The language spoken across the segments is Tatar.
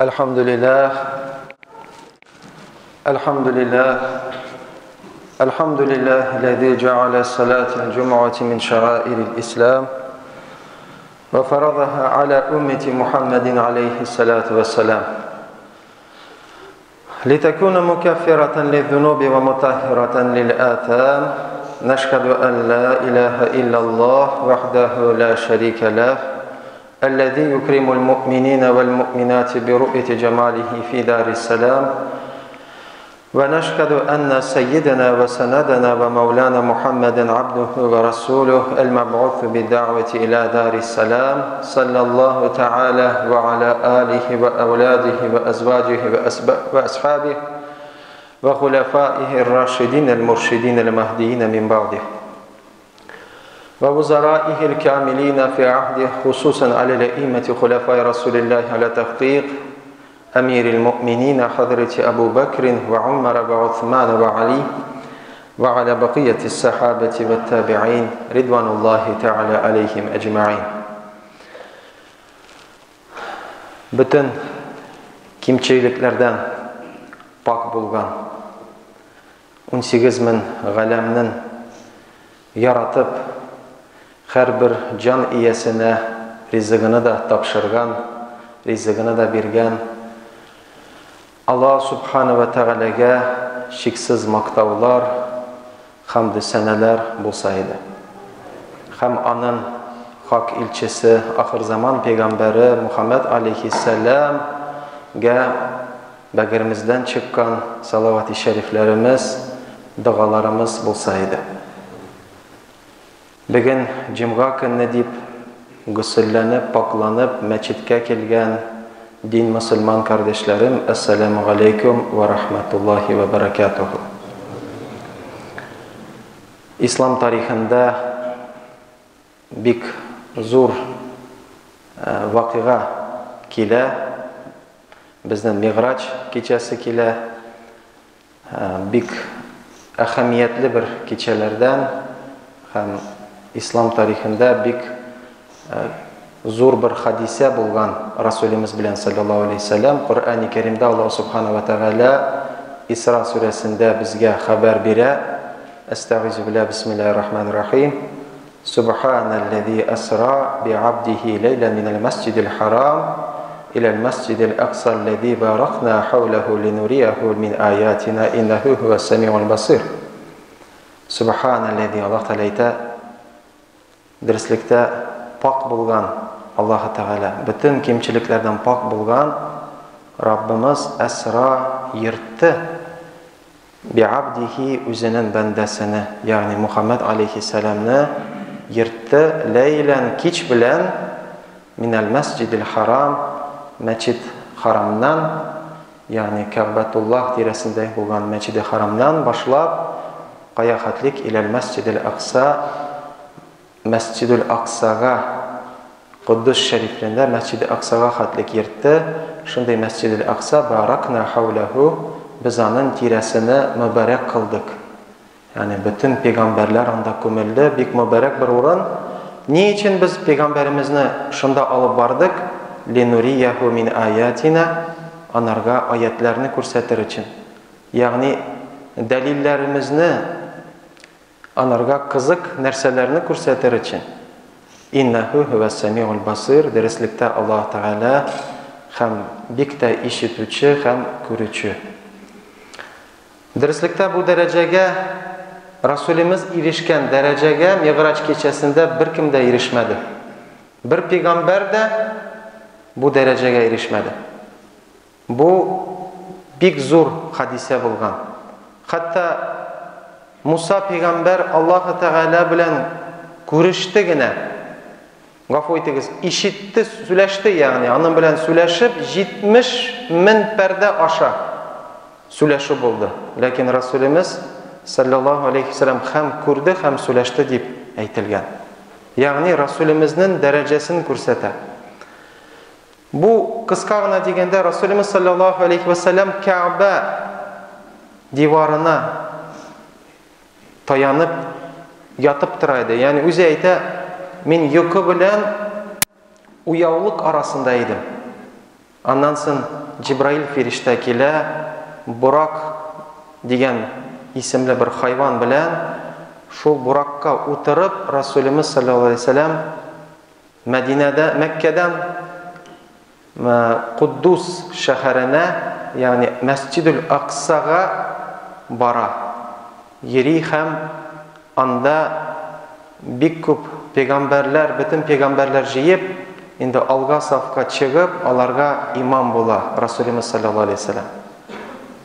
الحمد لله الحمد لله الحمد لله الذي جعل صلاة الجمعة من شعائر الإسلام وفرضها على أمة محمد عليه الصلاة والسلام لتكون مكفرة للذنوب ومطهرة للآثام. نشهد أن لا إله إلا الله وحده لا شريك له الذي يكرم المؤمنين والمؤمنات برؤية جماله في دار السلام، ونشهد أن سيدنا وسندنا ومولانا محمدا عبده ورسوله المبعوث بالدعوة إلى دار السلام، صلى الله تعالى وعلى آله وأولاده وأزواجه وأصحابه وخلفائه الراشدين المرشدين المهديين من بعده ووزرائه الكاملين في عهده، خصوصا على الأئمة خلفاء رسول الله على تحقيق أمير المؤمنين حضرة أبو بكر وعمر وعثمان وعلي وعلى بقية الصحابة والتابعين رضوان الله تعالى عليهم أجمعين. Бөтен кимчелекләрдән пак булган 18 мең галәмнең яратып һәрбер җан иясенә ризыгын да тапшырган, ризыгын да биргән Аллаһ Субхана ва Тәгаләгә шиксез мактаулар, хәмд сәнәләр булса иде. Һәм аның хак илчесе, ахыр заман пәйгамбәре Мухаммад алейхиссәламгә бәгыремездән чыккан салават-и шәрифләребез, догаларыбыз булса иде. Бүген җомга көнне дип гөселләнеп, пакланып мәчеткә килгән дин мөселман кардәшләрем, әссәламу алейкум ва рахматуллахи ва баракатуху. Ислам тарихында бик зур вакыйга килә. Безнең Миграҗ кичәсе килә. Бик әһәмиятле бер кичәләрдән һәм ислам тарихында бик зур бер хадисә булган Расулимыз белән саллаллаһу алейһи вәсәлләм. Коръәни Кәримдә Аллаһ субхана ва тәгалә Исра сүрәсендә безгә хәбәр бирә. Әстәгыйзу биллаһ, бисмиллаһир рахманир рахим. Субханаллази асра би абдихи ләйлән минәл масҗидил харам иләл масҗидил акса аллази баракна хавлаху линурияху мин аятина иннаху хуас самиул басир. Субханаллази, Аллаһ Тәгалә әйтә, дөреслектә пак булган Аллаһ Тәгалә, бөтен кимчелекләрдән пак булган Раббымыз әсра йөртте би абдихи, үзенең бәндәсене, ягъни Мухаммад алейхиссәламны йөртте ләйлән, кич белән, минәл масҗидил харам, мәчет харамнан, ягъни Кәгъбәтуллаһ тирәсендә булган мәчете харамнан башлап кая хәтлек иләл масҗидил акса, Мәсҗидул Аксага, Куддус шәрифендә Мәсҗиде Аксага хәтлек йөртте. Шундый Мәсҗидул Акса баракна хавлаху, без аның тирәсене мөбарәк кылдык. Ягъни бөтен пәйгамбәрләр анда күмелде, бик мөбарәк бер урын. Ни өчен без пәйгамбәремезне шунда алып бардык? Линурияху мин аятина, анарга аятларны күрсәтер өчен. Ягъни дәлилләремезне анарга кызык нәрсәләрне күрсәтер өчен. Иннаху хуас самиул басир, дөреслектә Аллаһ Тәгалә һәм бик тә ишетүче һәм күрүче. Дөреслектә бу дәрәҗәгә Расулимыз ирешкән дәрәҗәгә Миграҗ кичәсендә беркем дә ирешмәде. Бер пәйгамбәр дә бу дәрәҗәгә ирешмәде. Бу бик зур хадисә булган. Хәтта Муса пәйгамбәр Аллаһ Тәгалә белән күреште генә. Гафу итегез, ишетте, сөйләште, ягъни аның белән сөйләшеп 70 мең пәрдә аша сөйләшү булды. Ләкин Расулимыз саллаллаһу алейхи вәсәлләм һәм күрде, һәм сөйләште дип әйтелгән. Ягъни Расулимызның дәрәҗәсен күрсәтә. Бу кыска гына дигәндә Расулимыз саллаллаһу алейхи вәсәлләм Кәгъбә диварына таянып ятып тора иде. Ягъни үзе әйтә, мин йокы белән уяулык арасында идем. Аннан соң Җибраил фирештә килә, Бурак дигән исемле бер хайван белән, шул Буракка утырып, Расулемыз саллаллаһу алейһи вәсәләм Мәдинәдә, Мәккәдән Куддус шәһәренә, ягъни Мәсҗидул Аксага бара. Йөри һәм анда бик күп пәйгамбәрләр, бөтен пәйгамбәрләр җыеп, инде алга сафка чыгып, аларга имам була Расулимыз саллаллаһу алейһи вәсәләм.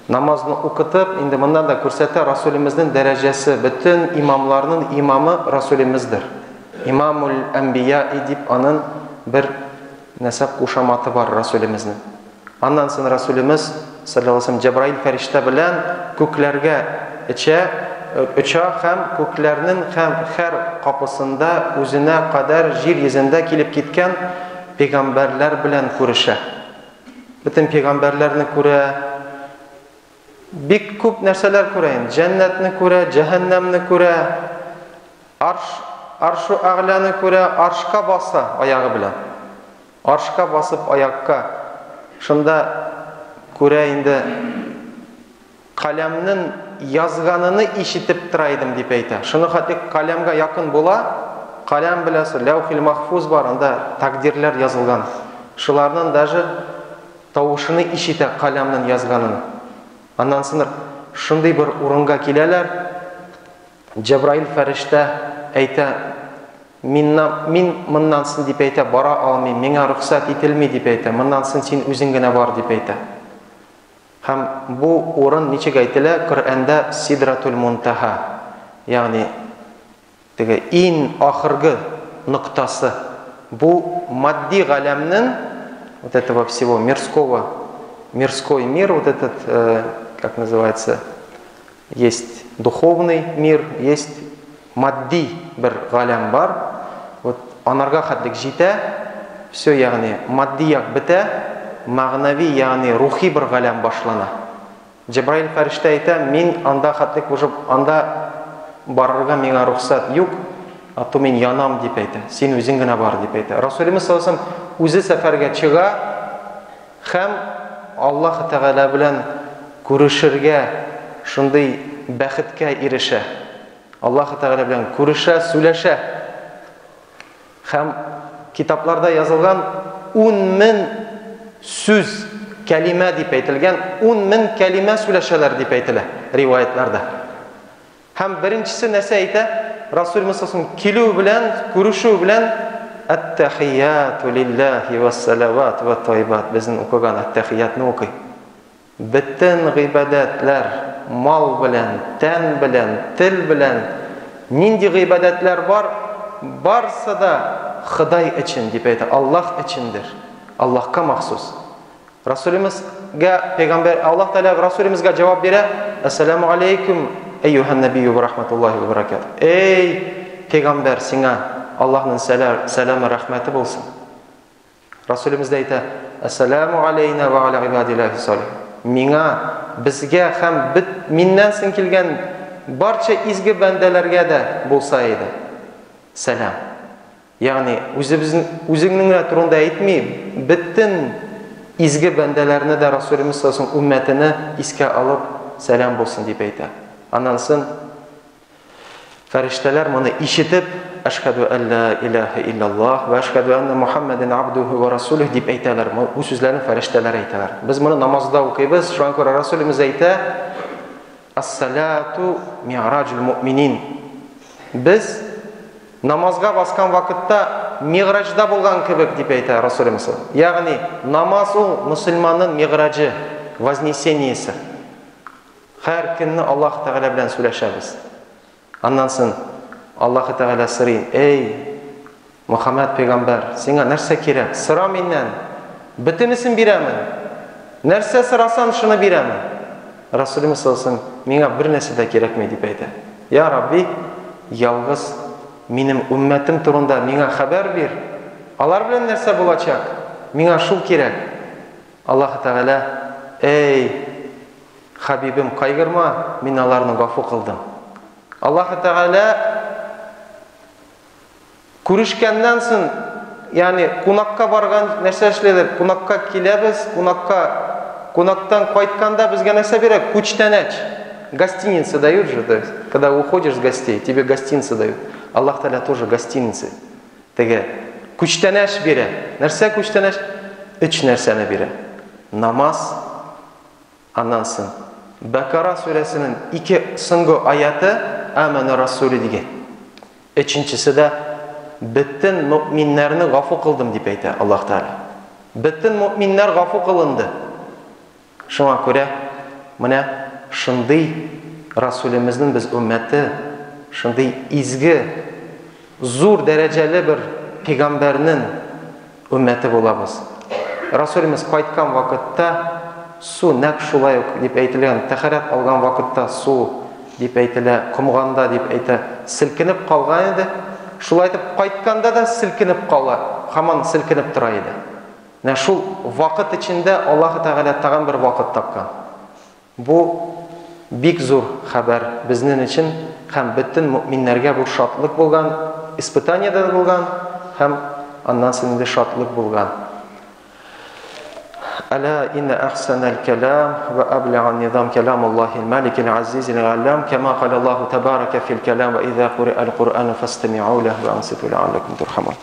Намазны укытып, инде моннан да күрсәтә Расулимызнын дәрәҗәсе, бөтен имамларның имамы Расулимыздыр. Имамул әнбия дип анын бер нәсәп кушаматы бар Расулимызнын. Аннан соң Расулимыз саллаллаһу алейһи вәсәлләм Җәбраил фәриштә белән күкләргә эчә, оча һәм күкләрнең һәм һәр капысында үзенә кадәр җир йөзендә килеп киткән пәйгамбәрләр белән күрешә. Бөтен пәйгамбәрләрне күрә, бик күп нәрсәләр күрә инде. Җәннәтне күрә, җәһәннәмне күрә, арш, аршу әгъләне күрә, аршка баса аягы белән. Аршка басып аякка. Шунда күрә инде каләмнең язганыны ишетеп тора идем дип әйтә. Шуны хәтле каләмгә якын була, каләм беләсез, ләүхил махфуз бар, анда тәкъдирләр язылган. Шуларның даже тавышыны ишетә каләмнең язганын. Аннан соң шундый бер урынга киләләр. Җәбраил фәрештә әйтә, Миннан, мин моннан соң дип әйтә, бара алмыйм, миңа рөхсәт ителми дип әйтә, моннан соң син үзең генә бар дип әйтә. Һәм бу урын ничек әйтелә? Коръәндә Сидратул Мунтаһа, ягъни теге иң ахыргы ноктасы. Бу матди галәмнең вот этого всего мирского, мирской мир, вот этот, как называется, есть духовный мир, есть матди бер галәм бар. Вот анарга хәтлек җитә, все, ягъни матди як бетә, мәгънәви, ягъни рухи бер галәм башлана. Җәбраил фәрештә әйтә, мин анда хәтлек уже анда барырга миңа рөхсәт юк, а то мин янам дип әйтә. Син үзең генә бар дип әйтә. Расулимыз саллаллаһу алейһи вәсәлләм үзе сәфәргә чыга һәм Аллаһ Тәгалә белән күрешергә шундый бәхеткә ирешә. Аллаһ Тәгалә белән күрешә, сөйләшә. Һәм китапларда язылган 10 мең сүз, кәлимә дип әйтелгән, 10 мең кәлимә сөйләшәләр дип әйтелә риваятларда. Һәм беренчесе нәрсә әйтә? Расул Мусасын килү белән, күрешү белән Әт-тәхияту лиллаһи вәс-салават вә тайбат. Безнең укыган әт-тәхиятны укый. Бөтен гыйбадәтләр мал белән, тән белән, тел белән нинди гыйбадәтләр бар, барсы да Ходай өчен дип әйтә, Аллаһ өчендер. Аллаһка махсус. Расулимызга пәйгамбәр Аллаһ Тәгалә Расулимызга җавап бирә: "Ассаламу алейкум, әйюһан набийю ва рахматуллаһи ва баракатуһ." Эй, пәйгамбәр, сиңа Аллаһның сәламе, рәхмәте булсын. Расулимыз да әйтә: "Ассаламу алейна ва аля ибадиллахи салих." Миңа, безгә һәм бит миннән соң килгән барча изге бәндәләргә дә булса иде. Сәлам. Ягъни үзебезнең үзеңнең генә турында әйтми, бөтен изге бәндәләрне дә Расулимыз саллаллаһу алейһи уммәтене искә алып, сәлам булсын дип әйтә. Аннан соң фәрештәләр моны ишетеп, Әшһәдү әллә илаһа иллаллаһ ва әшһәдү әннә Мухаммадин абдуху ва расулуһ дип әйтәләр. Бу сүзләрне фәрештәләр әйтәләр. Без моны намазда укыйбыз. Шуңа күрә Расулимыз әйтә: Ас-салату ми'раҗул муъминин. Без намазга баскан вакытта миграҗда булган кебек дип әйтә Расулимыз. Ягъни намаз ул мөселманның миграҗы, вознесениесе. Һәр көнне Аллаһ Тәгалә белән сөйләшәбез. Аннан соң Аллаһ Тәгалә сорый: "Эй, Мөхәммәд пәйгамбәр, сиңа нәрсә кирәк? Сора миннән. Бөтенесен бирәмен. Нәрсә сорасаң, шуны бирәмен." Расулимыз саллаллаһу миңа бер нәрсә дә кирәкми дип әйтә. Я Рабби, ялгыз минем уммәтем турында миңа хәбәр бир. Алар белән нәрсә булачак? Миңа шул кирәк. Аллаһ Тәгалә, эй, хабибем, кайгырма, мин аларны гафу кылдым. Аллаһ Тәгалә күрешкәннән соң Ягъни кунакка барган нәрсә эшлиләр? Кунакка киләбез, кунакка кунактан кайтканда безгә нәрсә бирә? Күчтәнәч. Гостиница дают же, то есть, когда уходишь с гостей, тебе гостиницы дают. Аллаһ Тәгалә тоже гостиницы. Теге күчтәнәч бирә. Нәрсә күчтәнәч? Өч нәрсәне бирә. Намаз, аннан соң Бәкара сүрәсенең ике соңгы аяты Амана Расуле дигән. Өченчесе дә бөтен мөэминнәрне гафу кылдым дип әйтә Аллаһ Тәгалә. Бөтен мөэминнәр гафу кылынды. Шуңа күрә менә шундый Расулемезнең без өммәте, шундый изге, зур дәрәҗәле бер пәйгамбәрнең өммәте булабыз. Расулемез кайткан вакытта су нәкъ шулай ук дип әйтелгән, тәһарәт алган вакытта су дип әйтелә, комганда дип әйтә, селкенеп калган иде. Шулай итеп кайтканда да селкенеп кала, һаман селкенеп тора иде. Менә шул вакыт эчендә Аллаһы Тәгалә тагын бер вакыт тапкан. Бу бик зур хәбәр безнең өчен һәм бөтен мөэминнәргә бу шатлык булган, испытание дә булган һәм аннан соң инде шатлык булган. Әлә инна әхсәнәл кәлам вә әбләган низам кәламуллаһил маликил азизил галлам кәма калә Аллаһу тәбарака фил кәлам ва иза кури'әл Куръану фастами'у ләһу ва анситу ләалләкум турхамун.